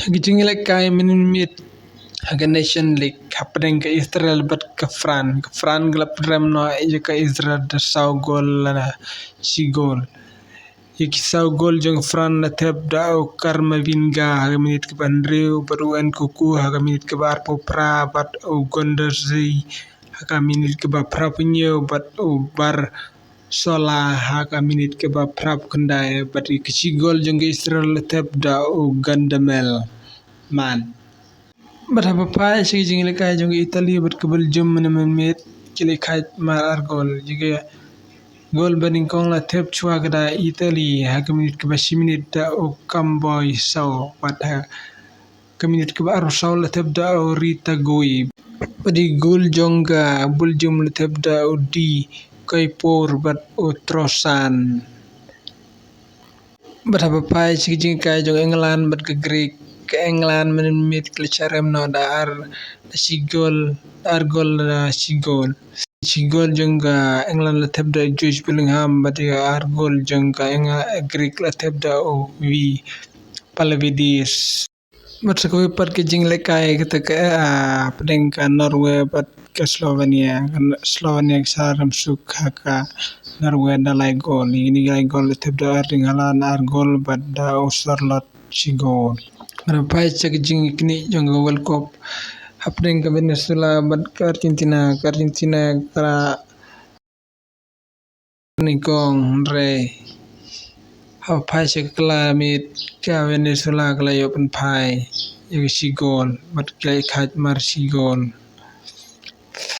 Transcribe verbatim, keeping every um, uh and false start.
Ki jingïalehkai mynmiet ha ka Nation League hapdeng ka Israel bad ka France. Ka France ka la pynrem noh ïa ka Israel da saw gol la shi gol. Ïa ki saw gol jong France la thep da u Camavinga ha ka minit kaba hynriew, bad u Nkunku ha ka minit kaba arphew phra, bad u Guendouzi ha ka minit kaba phraphew hynñiew, bad u Barcola ha ka minit kaba phraphew khyndai, bad ïa ki shi gol jong ka Israel la thep da u Ganael Man. Bad haba phai sha ki jingïalehkai jong ka Italy bad ka Belgium mynmiet, ki la ïakhaid mar ar gol. Ïa ka gol banyngkong la thep shuwa ka da Italy ha ka minit kaba shi minit da u Camboy Sow, bad ha ka minit kaba arphew saw la thep da u Retegui. Bad ïa ka gol jong ka Belgium la thep da u De Kuyper bad u Trossard. Bad haba phai sha ki jingïalehkai jong England bad ka Greek, ka England mynmiet ka la shah rem noh da ar, da shi gol, da ar gol da shi gol. Shi gol jong ka England la thep da Jude Bellingham, bad ïa ka ar gol jong ka Eng-, Greek la thep da u Vili Palaides. Bad sa kawei pat ka jingïalehkai kata ka, ah, hapdeng ka Norway bad ka Slovenia. Ka N-, Slovenia ka shah rem suk ha ka Norway da lai gol. Ïa kine ki lai gol la thep da Erling Haaland ar gol bad da u Sørloth shi gol. Bad haba phai sha ka jingïaknieh jong ka World Cup hapdeng ka Venezuela bad ka Argentina, ka Argentina ka la nyngkong, hynrei haba phai sha ka kylla miet ka Venezuela ka la ïoh pynphai ïa ka shi gol bad ka la ïakhaid mar shi gol.